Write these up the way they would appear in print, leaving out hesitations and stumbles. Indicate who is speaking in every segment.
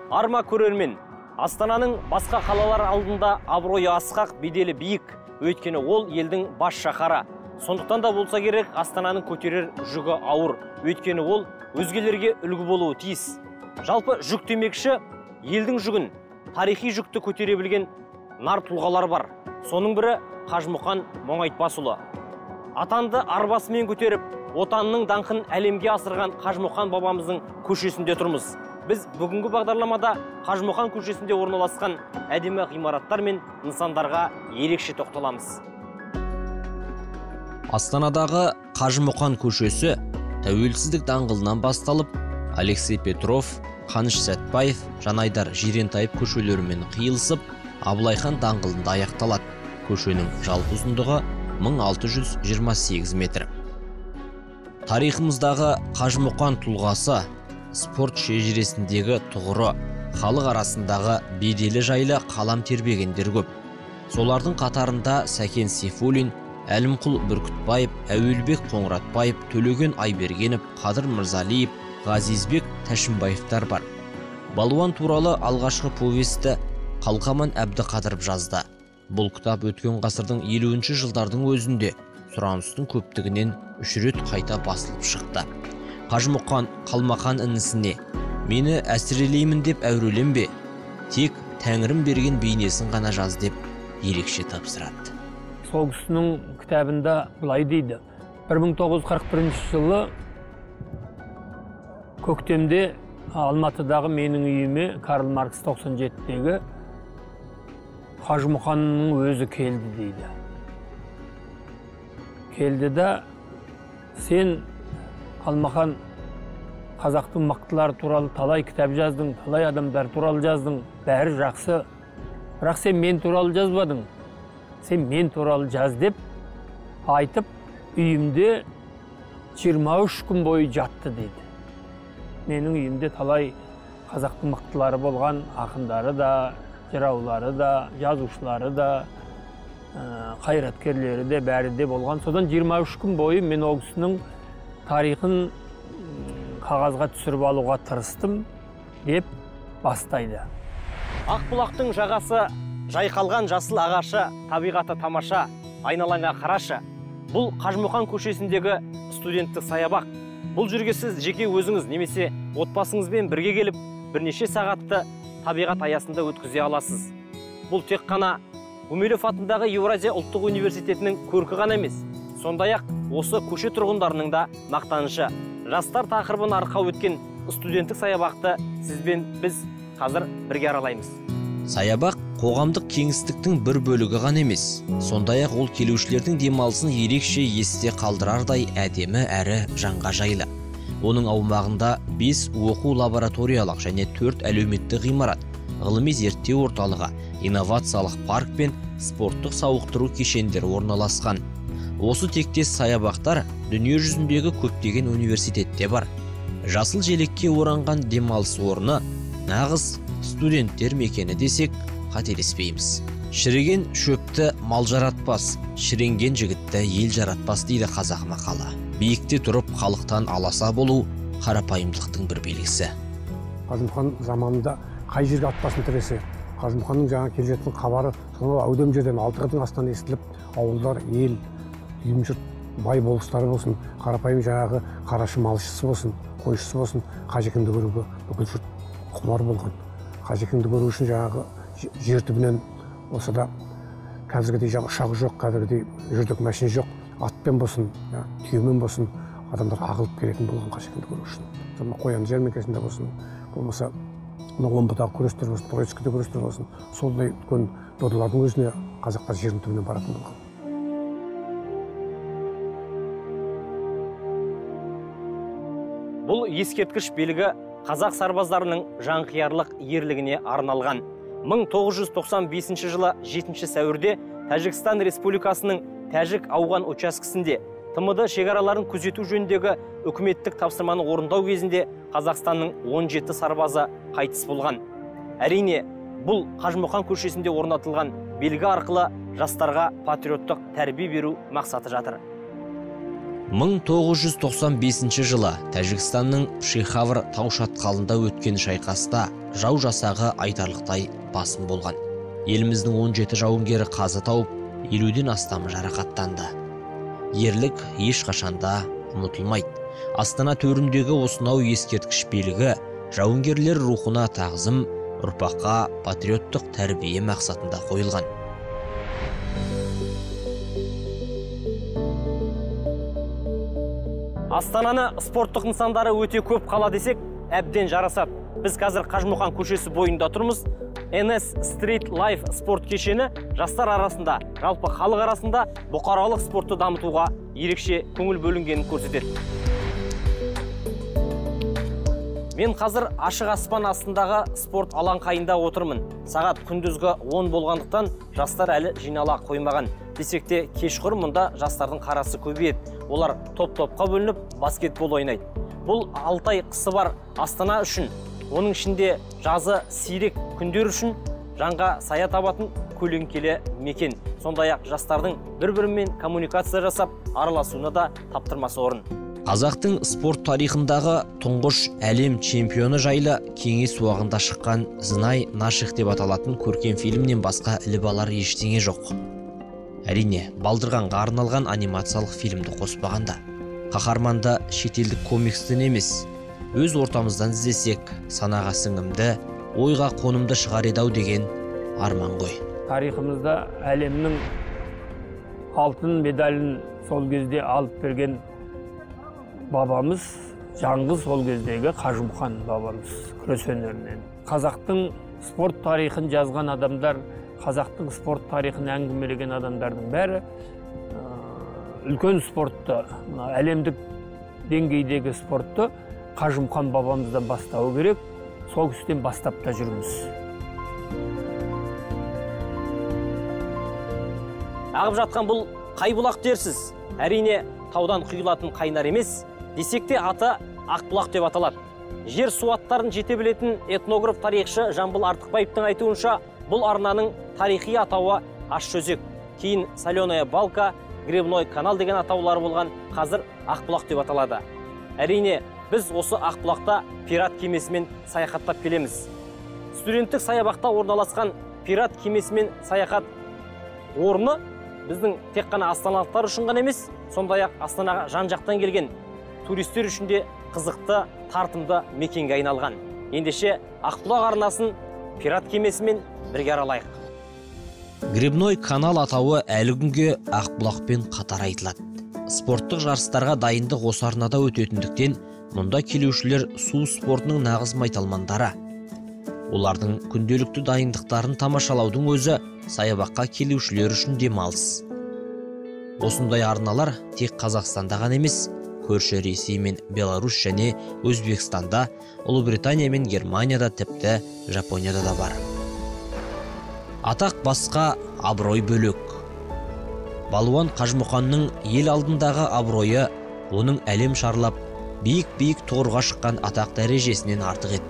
Speaker 1: Арма көрермен, Астананың басқа қалалар алдында абыройы асқақ, беделі биік, өйткені ол елдің бас шаһары. Сондықтан да болса керек, Астананың көтерер жүгі ауыр, өйткені ол өзгелерге үлгі болуы тиіс. Жалпы жүк демекші, елдің жүгін, тарихи жүкті көтере білген нар тұлғалар бар. Соның бірі Қажымұқан Мұңайтпасұлы. Атанды арбасымен көтеріп, отанның даңқын әлемге асырған Қажымұқан бабамыздың көшесінде тұрмыз. Біз бүгінгі бағдарламада Қажымұқан көшесінде орналасқан әдемі ғимараттар мен нысандарға ерекше тоқталамыз.
Speaker 2: Астанадағы Қажымұқан көшесі Тәуелсіздік даңғылынан басталып, Алексей Петров, Қаныш Сәтбаев, Жанайдар Жирентаев көшелерімен қиылысып, Абылайхан даңғылында аяқталады. Көшенің жалпы ұзындығы 1628 метр. Тарихымыздағы Қажымұқан тұлғасы спорт шежіресіндегі тұғыры, халық арасындағы беделі жайлы қалам тербегендер көп. Солардың қатарында Сәкен Сейфуллин, Әлімқұл Бүркітбаев, Әуелбек Қоңыратбаев, Төлеген Айбергенов, Қадыр Мырзалиев, Ғазизбек Тәшімбаевтар бар. Балуан туралы алғашқы повесті Қалқаман Әбдіқадыров жазды. Бұл кітап өткен ғасырдың 50-ші жылдардың өзінде сұраныстың көптігінен 3 рет қайта басылып шықты. Қажымұқан Қалмақан інісіне «Мені әсірелеймін деп әуреленбе, тек тәңірім берген бейнесін ғана жаз» деп ерекше тапсырады.
Speaker 3: Сол кісінің кітабында былай дейді. 1941 жылы көктемде Алматыдағы менің үйіме Карл Маркс 97-дегі Қажымұқанның өзі келді дейді. Келді да, сен Қалмақан қазақтың мықтылары туралы талай кітап жаздың, талай адамдар туралы жаздың, бәрі жақсы. Бірақ сен мен туралы жазбадың. Сен мен туралы жаз деп айтып, үйімде 23 күн бойы жатты дейді. Менің үйімде талай қазақтың мықтылары болған, ақындары да, жыраулары да, жазушылары да, қайраткерлері де, бәрі де болған. Содан 23 күн бойы мен ол кісінің тарихын қағазға түсіріп алуға тырыстым деп бастайды.
Speaker 1: Ақбұлақтың жағасы, жайқалған жасыл ағашы, табиғаты тамаша, айналаңа қарашы. Бұл Қажымұқан көшесіндегі студенттік саябақ. Бұл жерге сіз жеке өзіңіз немесе отбасыңызбен бірге келіп, бірнеше сағатты табиғат аясында өткізе аласыз. Бұл тек қана Гумилев атындағы Еуразия ұлттық университетінің көркі ғана емес, сондай-ақ осы көше тұрғындарының да мақтанышы. Жастар тақырыбын арқау өткен студенттік саябақты сізбен біз қазір бірге аралаймыз.
Speaker 2: Саябақ қоғамдық кеңістіктің бір бөлігі ғана емес, сондай-ақ ол келушілердің демалысын ерекше есте қалдырардай әдемі әрі жанға жайлы. Оның аумағында 5 оқу лабораториялық және 4 әлеуметтік ғимарат, ғылыми зерттеу орталығы, инновациялық парк пен спорттық сауықтыру кешендері орналасқан. Осы тектес саябақтар дүние жүзіндегі көптеген университетте бар. Жасыл желекке оранған демалыс орны нағыз студенттер мекені десек қателеспейміз. Шіріген шөпті мал жаратпас, шіренген жігітті ел жаратпас дейді қазақ мақалы. Биікте тұрып халықтан аласа болу қарапайымдылықтың бір белгісі.
Speaker 4: Қажымұқан заманында қай жерге ат басын тіресе, Қажымұқанның жаңа келе жатқан хабары сонау әудем жерден, Алтықырдың астынан естіліп, ауылдар, ел, үйім жұрт, бай болыстары болсын, қарапайым жаңағы қарашы малшысы болсын, қойшысы болсын, Қажекеңді көруге бүкіл жұрт құмар болған. Қажекеңді көру үшін жаңағы жер түбінен болса да қазіргідей жаңағы ұшақ жоқ, қазіргідей жүрдек машина жоқ, атпен болсын, түйемен болсын адамдар ағылып келетін болған Қажекеңді көру үшін. Қоян жәрмеңкесінде болсын, болмаса Омбыдағы күрестер болсын, Троицкіде күрестер болсын, сондай үлкен додалардың өзіне қазақтар жердің түбінен баратын болған.
Speaker 1: Бұл ескерткіш белгі қазақ сарбаздарының жанқиярлық ерлігіне арналған. 1995 жылы 7 сәуірде Тәжікстан Республикасының Тәжік-Ауған учаскесінде ТМД шекараларын күзету жөніндегі үкіметтік тапсырманы орындау кезінде Қазақстанның 17 сарбазы қайтыс болған. Әрине, бұл Қажымұқан көшесінде орнатылған белгі арқылы жастарға патриоттық тәрбие беру мақсаты жатыр.
Speaker 2: 1995 жылы Тәжікстанның Пшихавр тау шатқалында өткен шайқаста жау жасағы айтарлықтай басым болған. Еліміздің 17 жауынгері қаза тауып, 50-ден астамы жарақаттанды. Ерлік ешқашанда ұмытылмайды. Астана төріндегі осынау ескерткіш белгі жауынгерлер рухына тағзым, ұрпаққа патриоттық тәрбие мақсатында қойылған.
Speaker 1: Астананы спорттық нысандары өте көп қала десек, әбден жарасады. Біз қазір Қажымұқан көшесі бойында тұрмыз. NS Street Life спорт кешені жастар арасында, жалпы халық арасында бұқаралық спортты дамытуға ерекше көңіл бөлінгенін көрсетеді. Мен қазір ашық аспан астындағы спорт алаңқайында отырмын. Сағат күндізгі 10 болғандықтан жастар әлі жинала қоймаған. Десек те кешқұрым мұнда жастардың қарасы көбейеді. Олар топ-топқа бөлініп баскетбол ойнайды. Бұл 6 ай қысы бар Астана үшін, оның ішінде жазы сирек күндер үшін жанға сая табатын көлеңкелі мекен. Сондай-ақ жастардың бір-бірімен коммуникация жасап, араласуына да таптырмас орын.
Speaker 2: Қазақтың спорт тарихындағы тұңғыш әлем чемпионы жайлы кеңес уағында шыққан «Знай наших» деп аталатын көркем фильмнен басқа іліп алар ештеңе жоқ. Әрине, балдырғанға арналған анимациялық фильмді қоспағанда, қаһарманды шетелдік комикстен емес, өз ортамыздан іздесек, санаға сіңімді, ойға қонымды шығар еді ау деген арман ғой.
Speaker 3: Тарихымызда әлемнің алтын медалін сол кезде алып берген бабамыз, жаңғыз сол кездегі Қажымұқан бабамыз күрес өнерінен. Қазақтың спорт тарихын жазған адамдар, қазақтың спорт тарихын әңгімелеген адамдардың бәрі үлкен спортты, әлемдік деңгейдегі спортты Қажымұқан бабамыздан бастау керек, сол кісіден бастап та жүрміз.
Speaker 1: Ағып жатқан бұл қай бұлақ дерсіз? Әрине, таудан құйылатын қайнар емес, десек те аты Ақбұлақ деп аталады. Жер су аттарын жете білетін этнограф тарихшы Жамбыл Артықбаевтың айтуынша, бұл арнаның тарихи атауы Ащыөзек, кейін Соленая балка, Гребной канал деген атаулары болған, қазір Ақбұлақ деп аталады. Әрине, біз осы Ақбұлақта пират кемесімен саяхаттап келеміз. Студенттік саябақта орналасқан пират кемесімен саяхат орны біздің тек қана астаналықтар үшін ғана емес, сондай-ақ Астанаға жан-жақтан келген туристер үшін де қызықты, тартымды мекенге айналған. Ендеше Ақбұлақ арнасын пират кемесімен бірге аралайық.
Speaker 2: Гребной канал атауы әлі күнге Ақбұлақпен қатар айтылады. Спорттық жарыстарға дайындық осы арнада өтетіндіктен мұнда келушілер су спортының нағыз майталмандары. Олардың күнделікті дайындықтарын тамашалаудың өзі саябаққа келушілер үшін демалыс. Осындай арналар тек Қазақстанда ғана емес, көрші Ресей мен Беларусь және Өзбекстанда, Ұлыбритания мен Германияда, тіпті Жапонияда да бар. Атақ басқа, абырой бөлек. Балуан Қажымұқанның ел алдындағы абыройы оның әлем шарлап, биік-биік тұғырға шыққан атақ дәрежесінен артық еді.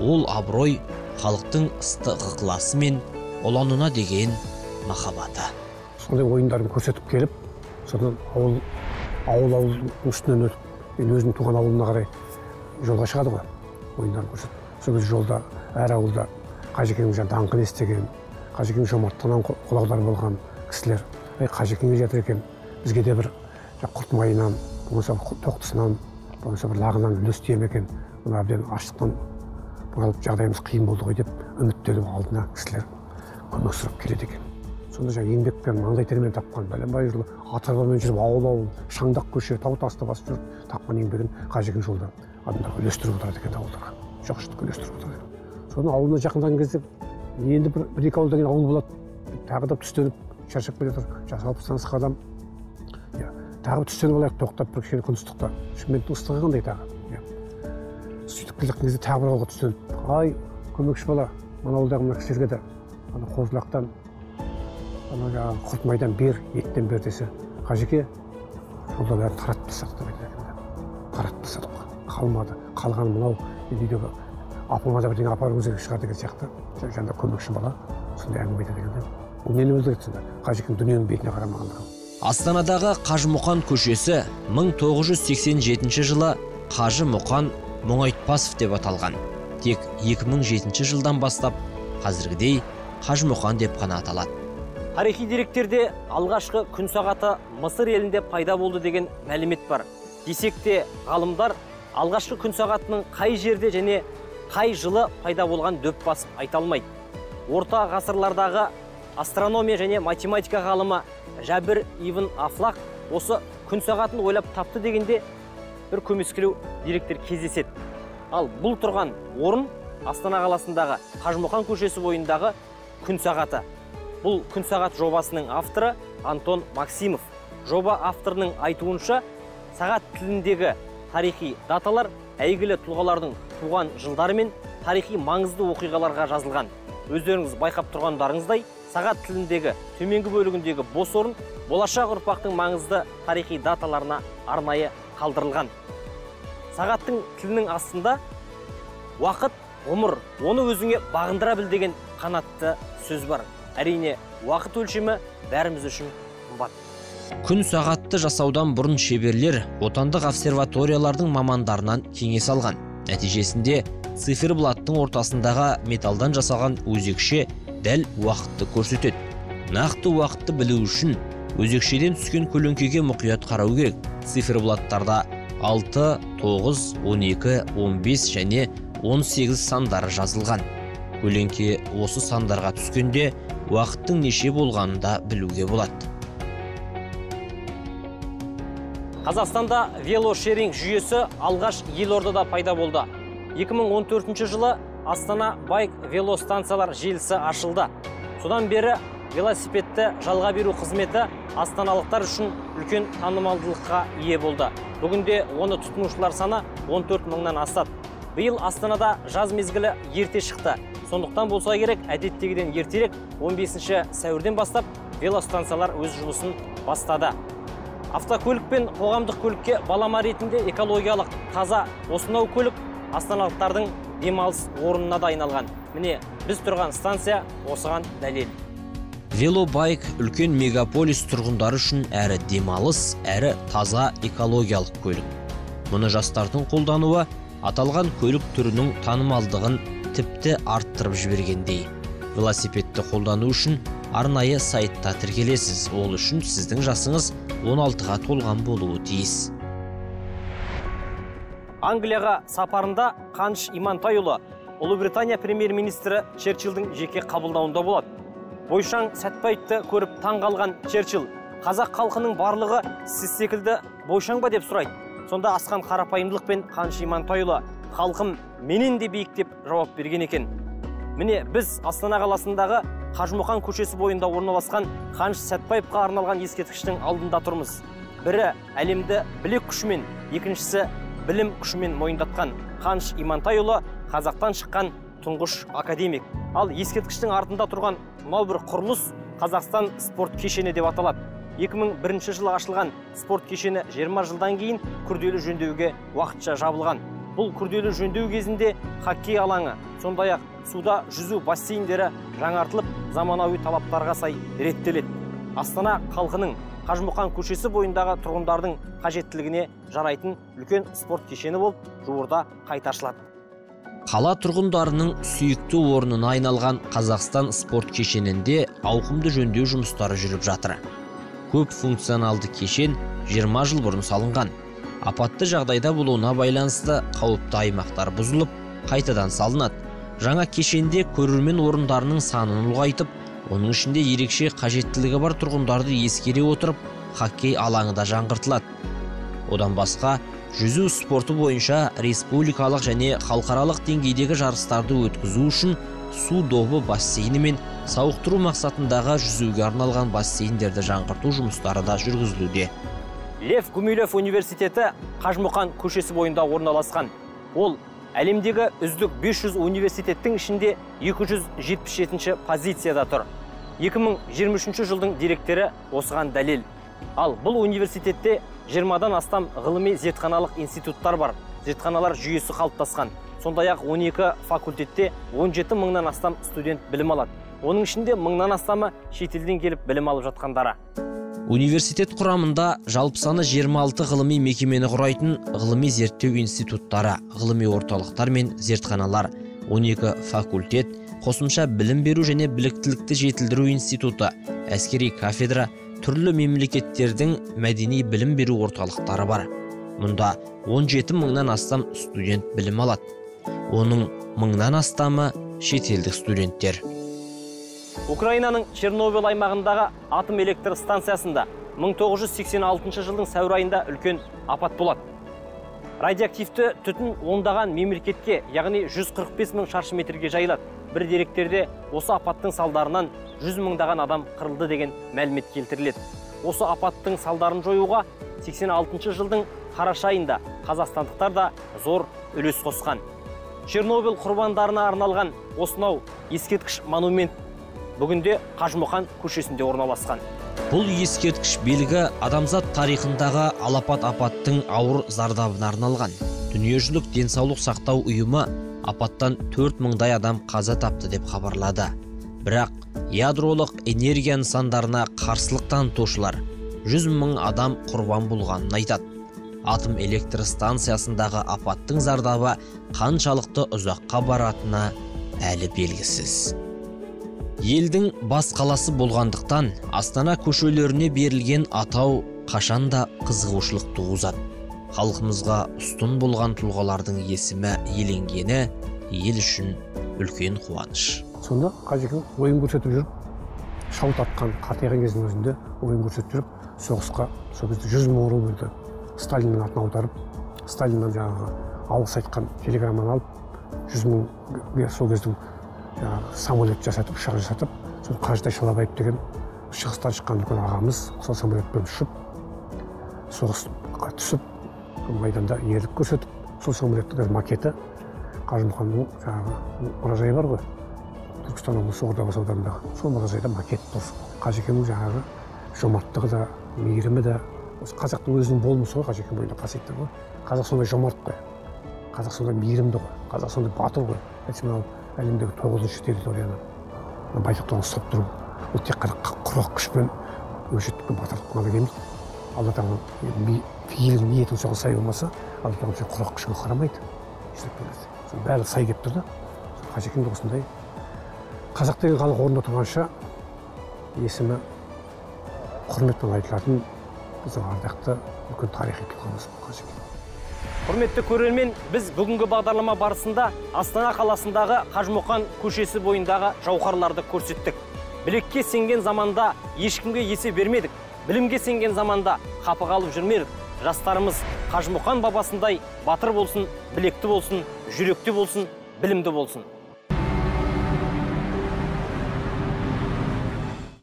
Speaker 2: Ол абырой халықтың ыстық ықыласы мен ұланына деген махаббаты.
Speaker 4: Сондай ойындарын көрсетіп келіп, содан ауыл-ауылдың үстінен өтіп, енді өзінің туған ауылына қарай жолға шығады ғой, ойындарын көрсетіп. Сол кезде жолда әр ауылда Қажекеңнің жаңа даңқын естіген, Қажекеңнің жомарттығынан құлағдар болған кісілер, әй Қажекеңге жатыр екен, бізге де бір құрт майынан, болмаса тоқтысынан, болмаса бір лағынан үлес тие ме екен, мына әбден аштықтан бұралып жағдайымыз қиын болды ғой деп үміттеніп алдына кісілер көмек сұрап келеді екен. Сонда жаңа еңбекпен, маңдай термен тапқан, бәленбай жылы ат арбамен жүріп, ауыл-ауыл, шаңдақ көше, тау тасты басып жүріп тапқан еңбегін Қажекең жолда адамдарға үлестіріп отырады екен, ауылдарға жоқшылыққа үлестіріп отырады екен. Соны ауылына жақындаған кезде енді бір екі ауыл деген ауыл болады, тағы да түстеніп шаршап келе жатыр, жасы 60-тан асқан адам. Тағы түстеніп алайық, тоқтап бір кішкене күн ыстықта. Шымкенттің ыстығы қандай тағы? Сөйтіп келе жатқан кезде тағы бір ауылға түстеніп, ай, көмекші бала, мына ауылдағы мына кісілерге де ана қозылақтан, ана жаңағы құрт майдан бер, еттен бер десе, Қажеке жолда бәрін таратып тастадық деп айтады екен. Таратып тастадық, қалмады. Қалған мынау енді үйдегі апама да бірдеңе апаруыңыз керек шығар деген сияқты жанында көмекші бала сондай әңгіме айтады екен. Ол нені білдіреді сонда? Қажекең дүниенің бетіне қарамағандығы.
Speaker 2: Астанадағы Қажымұқан көшесі 1987 жылы Қажымұқан Мұңайтпасов деп аталған. Тек 2007 жылдан бастап қазіргідей Қажымұқан деп қана аталады.
Speaker 1: Тарихи деректерде алғашқы күн сағаты Мысыр елінде пайда болды деген мәлімет бар. Десек те ғалымдар алғашқы күн сағатының қай жерде және қай жылы пайда болған дөп басып айта алмайды. Орта ғасырлардағы астрономия және математика ғалымы Жәбір ибн Афлақ осы күн сағатын ойлап тапты дегенде бір көмескілеу деректер кездеседі. Ал бұл тұрған орын Астана қаласындағы Қажымұқан көшесі бойындағы күн сағаты. Бұл күн сағат жобасының авторы Антон Максимов. Жоба авторының айтуынша, сағат тіліндегі тарихи даталар әйгілі тұлғалардың туған жылдары мен тарихи маңызды оқиғаларға жазылған. Өздеріңіз байқап тұрғандарыңыздай, сағат тіліндегі төменгі бөлігіндегі бос орын болашақ ұрпақтың маңызды тарихи даталарына арнайы қалдырылған. Сағаттың тілінің астында уақыт, ғұмыр, оны өзіңе бағындыра біл деген қанатты сөз бар. Әрине, уақыт өлшемі бәріміз үшін қымбат.
Speaker 2: Күн сағатты жасаудан бұрын шеберлер отандық обсерваториялардың мамандарынан кеңес алған. Нәтижесінде циферблаттың ортасындағы металдан жасалған өзекше дәл уақытты көрсетеді. Нақты уақытты білу үшін өзекшеден түскен көлеңкеге мұқият қарау керек. Циферблаттарда 6, 9, 12, 15 және 18 сандары жазылған. Көлеңке осы сандарға түскенде уақыттың неше болғанын да білуге болады.
Speaker 1: Қазақстанда велошеринг жүйесі алғаш елордада пайда болды. 2014 жылы Астана байк велостанциялар желісі ашылды. Содан бері велосипедті жалға беру қызметі астаналықтар үшін үлкен танымалдылыққа ие болды. Бүгінде оны тұтынушылар саны 14 мыңнан асады. Биыл Астанада жаз мезгілі ерте шықты. Сондықтан болса керек, әдеттегіден ертерек 15 сәуірден бастап велостанциялар өз жұмысын бастады. Автокөлік пен қоғамдық көлікке балама ретінде экологиялық таза осынау көлік астаналықтардың демалыс орнына да айналған. Міне, біз тұрған станция осыған дәлел.
Speaker 2: Велобайк үлкен мегаполис тұрғындары үшін әрі демалыс, әрі таза экологиялық көлік. Мұны жастардың қолдануы аталған көлік түрінің танымалдығын тіпті арттырып жібергендей. Велосипедті қолдану үшін арнайы сайтта тіркелесіз. Ол үшін сіздің жасыңыз 16-ға толған болуы тиіс.
Speaker 1: Англияға сапарында Қаныш Имантайұлы Ұлыбритания премьер-министрі Черчиллдің жеке қабылдауында болады. Бойшаң Сәтбаевты көріп таң қалған Черчилл, қазақ халқының барлығы сіз секілді бойшаң ба деп сұрайды. Сонда асқан қарапайымдылықпен Қаныш Имантайұлы халқым менен де биік деп жауап берген екен. Міне, біз Астана қаласындағы Қажымұқан көшесі бойында орналасқан Қаныш Сәтбаевқа арналған ескерткіштің алдында тұрмыз. Бірі әлемді білек күшімен, екіншісі білім күшімен мойындатқан Қаныш Имантайұлы қазақтан шыққан тұңғыш академик. Ал ескерткіштің артында тұрған мынау бір құрылыс Қазақстан спорт кешені деп аталады. 2001 жылы ашылған спорт кешені 20 жылдан кейін күрделі жөндеуге уақытша жабылған. Бұл күрделі жөндеу кезінде хоккей алаңы, сондай-ақ суда жүзу бассейндері жаңартылып, заманауи талаптарға сай реттеледі. Астана халқының Қажымұқан көшесі бойындағы тұрғындардың қажеттілігіне жарайтын үлкен спорт кешені болып, жуырда қайта ашылады.
Speaker 2: Қала тұрғындарының сүйікті орнына айналған Қазақстан спорт кешенінде ауқымды жөндеу жұмыстары жүріп жатыр. Көп функционалды кешен 20 жыл бұрын салынған. Апатты жағдайда болуына байланысты қауіпті аймақтар бұзылып, қайтадан салынады. Жаңа кешенде көрермен орындарының санын ұлғайтып, оның ішінде ерекше қажеттілігі бар тұрғындарды ескере отырып, хоккей алаңы да жаңғыртылады. Одан басқа, жүзу спорты бойынша республикалық және халықаралық деңгейдегі жарыстарды өткізу үшін су добы бассейні мен сауықтыру мақсатындағы жүзуге арналған бассейндерді жаңғырту жұмыстары да жүргізілуде.
Speaker 1: Лев Гумилев университеті Қажымұқан көшесі бойында орналасқан. Ол әлемдегі үздік 500 университеттің ішінде 277-ші позицияда тұр. 2023 жылдың деректері осыған дәлел. Ал бұл университетте 20-дан астам ғылыми зертханалық институттар бар. Зертханалар жүйесі қалыптасқан. Сондай-ақ 12 факультетте 17 мыңнан астам студент білім алады. Оның ішінде мыңнан астамы шетелден келіп білім алып жатқандары.
Speaker 2: Университет құрамында жалпы саны 26 ғылыми мекемені құрайтын ғылыми зерттеу институттары, ғылыми орталықтар мен зертханалар, 12 факультет, қосымша білім беру және біліктілікті жетілдіру институты, әскери кафедра, түрлі мемлекеттердің мәдени білім беру орталықтары бар. Мұнда 17 мыңнан астам студент білім алады. Оның мыңнан астамы шетелдік студенттер.
Speaker 1: Украинаның Чернобыль аймағындағы атом электр станциясында 1986 жылдың сәуір айында үлкен апат болады. Радиоактивті түтін ондаған мемлекетке, яғни 145 мың шаршы метрге жайылады. Бір деректерде осы апаттың салдарынан 100 мыңдаған адам қырылды деген мәлімет келтіріледі. Осы апаттың салдарын жоюға 86 жылдың қараша айында қазақстандықтар да зор үлес қосқан. Чернобыль құрбандарына арналған осынау ескерткіш монумент бүгінде Қажымұқан көшесінде орналасқан.
Speaker 2: Бұл ескерткіш белгі адамзат тарихындағы алапат апаттың ауыр зардабына арналған. Дүниежүзілік денсаулық сақтау ұйымы апаттан 4 мыңдай адам қаза тапты деп хабарлады. Бірақ ядролық энергия нысандарына қарсылық танытушылар 100 мың адам құрбан болғанын айтады. Атом электр станциясындағы апаттың зардабы қаншалықты ұзаққа баратыны әлі белгісіз. Елдің бас қаласы болғандықтан Астана көшелеріне берілген атау қашанда қызығушылық туғызады. Халқымызға ұстын болған тұлғалардың есімі еленгені ел үшін үлкен қуаныш.
Speaker 4: Сонда Қажекең ойын көрсетіп жүріп, шауыт атқан қартайған кездің өзінде ойын көрсетіп жүріп, соғысқа сол кезде 100 мың рубльді Сталиннің атын аударып, Сталиннан жаңағы алғыс айтқан телеграмманы алып, 100 мыңге сол кездің самолет жасатып, ұшақ жасатып, сол Қажытай Шалабаев деген шығыстан шыққан үлкен ағамыз сол самолетпен ұшып, соғысқа түсіп, майданда ерлік көрсетіп, сол самолеттің макеті Қажымұқанның жаңағы мұражайы бар ғой, Түркістан облысы Ордабасы ауданындағы сол мұражайда макет тұр. Қажекеңнің жаңағы жомарттығы да, мейірімі де, осы қазақтың өзінің болмысы ғой, Қажекең бойында қасиеттер ғой. Қазақ сондай жомарт қой, қазақ сондай мейірімді ғой, қазақ сондай батыр ғой. Әйтсе мынау әлемдегі 9-шы территорияны байтақтан ұстап тұру, ол тек қана құрғақ күшпен, өжеттікпен, батырлықпен ғана келмейді. Алла тағала пейілің, ниетің соған сай болмаса, Алла тағала сен құрғақ күшіңе қарамайды. Соның бәрі сай келіп тұр да. Қажекең де осындай қазақ деген халық орнында тұрғанша есімі құрметпен айтылатын біздің ардақты үлкен тарихи тұлғамыз Қажекең.
Speaker 1: Құрметті көрермен, біз бүгінгі бағдарлама барысында Астана қаласындағы Қажымұқан көшесі бойындағы жауһарларды көрсеттік. Білекке сенген заманда ешкімге есе бермедік. Білімге сенген заманда қапы қалып жүрмедік. Жастарымыз Қажымұқан бабасындай батыр болсын, білекті болсын, жүректі болсын, білімді болсын.